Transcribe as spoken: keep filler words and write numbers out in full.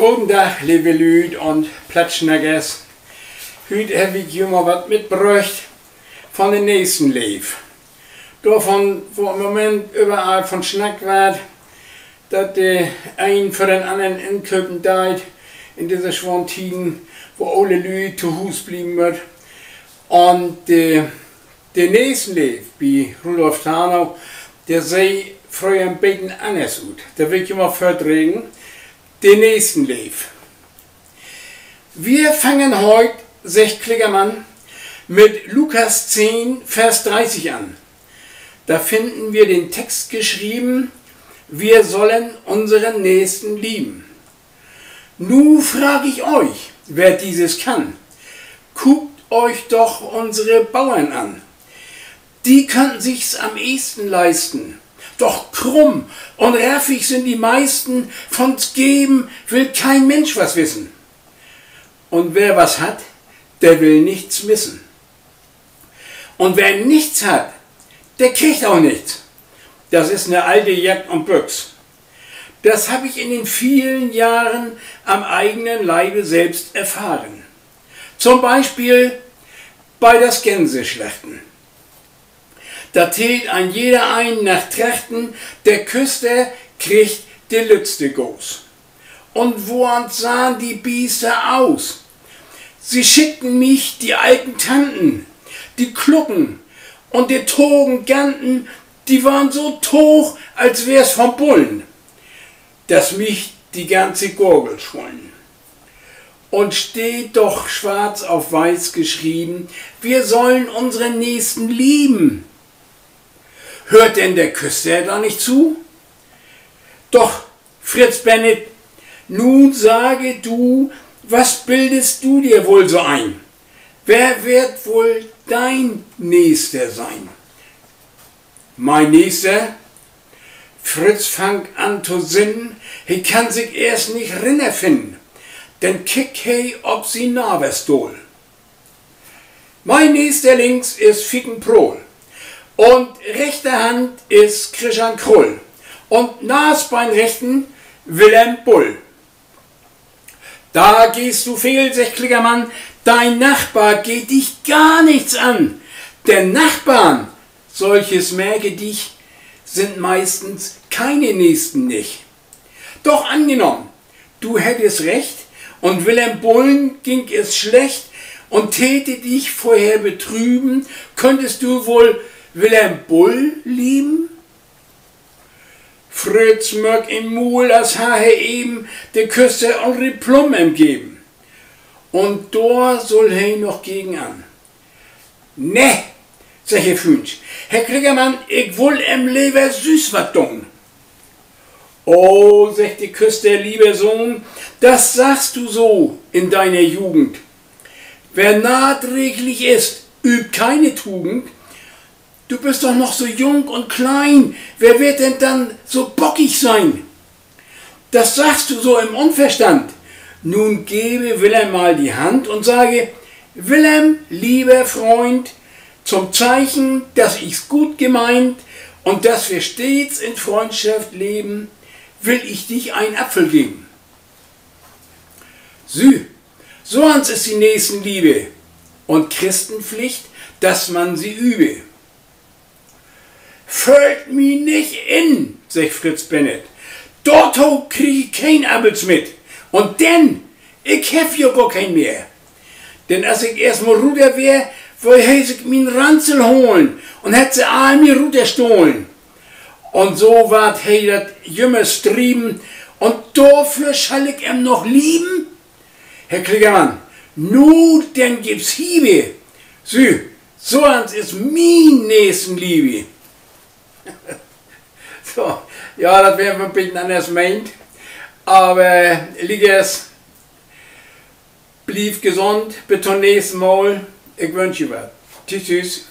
Goden Dag, leve Lüüd un Plattsnackers. Hüüt heff ik jo mal wat mitbröcht von de Nächstenleev. Dorvon, wo in'n Moment överall von snackt warrt, dat de een för den annern inköpen deit in disse sworen Tieden, wo ole Lüüd to Huus blieven mööt. Un de, de Nächstenleev bi Rudolf Tarnow, de see fröher en beten anners ut. De will ik jo mal vördregen. De Nächstenleev. Wir fangen heut, seggt Klickermann, mit Lukas zehn, Vers dreißig an. Da finden wir den Text geschrieben: Wir sollen unseren Nächsten lieben. Nu frag ich euch, wer dieses kann. Guckt euch doch unsere Bauern an. Die könnten sich's am ehsten leisten. Doch krumm un raffig sünd die meisten, vun's Geven will kein Mensch was wissen. Un wer was hat, der will nichts missen. Und wer nichts hat, der kriegt auch nichts. Das ist 'ne alte Jack un Büx. Das hab ich in den vielen Jahren am eigenen Leibe selbst erfahren. Zum Beispiel bei das Gänseschlachten. Dat heet, en jeder een na Trachten, de Küster kriggt de lüttste Goos. Un woans sahn de Biester aus? Sie schickten mich die alten Tanten, die Klucken und die togen Ganten, die waren so toog, als wär's von Bullen, dass mich die ganze Gurgel schwullen. Und steht doch schwarz auf weiß geschrieben, wir sollen unseren Nächsten lieben. Hört denn der Küster da nicht zu? Doch, Fritz Bennett, nun sage du, was bildest du dir wohl so ein? Wer wird wohl dein Nächster sein? Mien Nächster? Fritz fangt an to sinnen, he kann sik eerst nich rinnerfinnen. Denn kickt he op sien Naverstohl. Mien Nächster links is Fieken Prohl un rechter Hand is Chrischan Krull un naast bein rechten Willem Bull. Da gehst du fehl, seggt Klickermann, dein Nachbar geht dich gar nichts an. Denn Nachbarn, solches merke dich, sind meistens keine Nächsten nicht. Doch angenommen, du hättest recht und Willem Bullen ging es schlecht und täte dich vorher betrüben, könntest du wohl Willem Bull lieben? Fritz möök en Muul, as harr he even de Küster en Replump em geven. Un dor sull he noch gegen an. Nee, seggt he fünsch, Herr Klickermann, ik wull em lever süss wat doon. Oh, seggt de Küster, lieber Sohn, das sagst du so in deiner Jugend. Wer nachträglich ist, übt keine Tugend. Du bist doch noch so jung und klein, wer wird denn dann so bockig sein? Das sagst du so im Unverstand. Nun gebe Willem mal die Hand und sage: Willem, lieber Freund, zum Zeichen, dass ich's gut gemeint und dass wir stets in Freundschaft leben, will ich dich einen Apfel geben. Süh, soans is de Nächstenliebe und Christenpflicht, dass man sie übe. Föllt mi nich in, seggt Fritz Bennett. Dorto krieg ik keen Appels mit. Un denn, ik heff jo gor keen mehr. Denn as ik eerstmal ruter weer, wull he sik mien Ransel holen un hett se all mi ruterstohlen. Un so warrt he dat jümmer strieven, un dorför schall ik em noch lieven? Herr Klickermann, nu denn gifft's Hiebe. Süh, soans is mien Nächstenliebe. So, ja, dat weer en beten anners meent. Aver liekers, blievt gesund, bit to'n nächsten Mal. Ik wünsch jo wat. Tschüss, tschüss.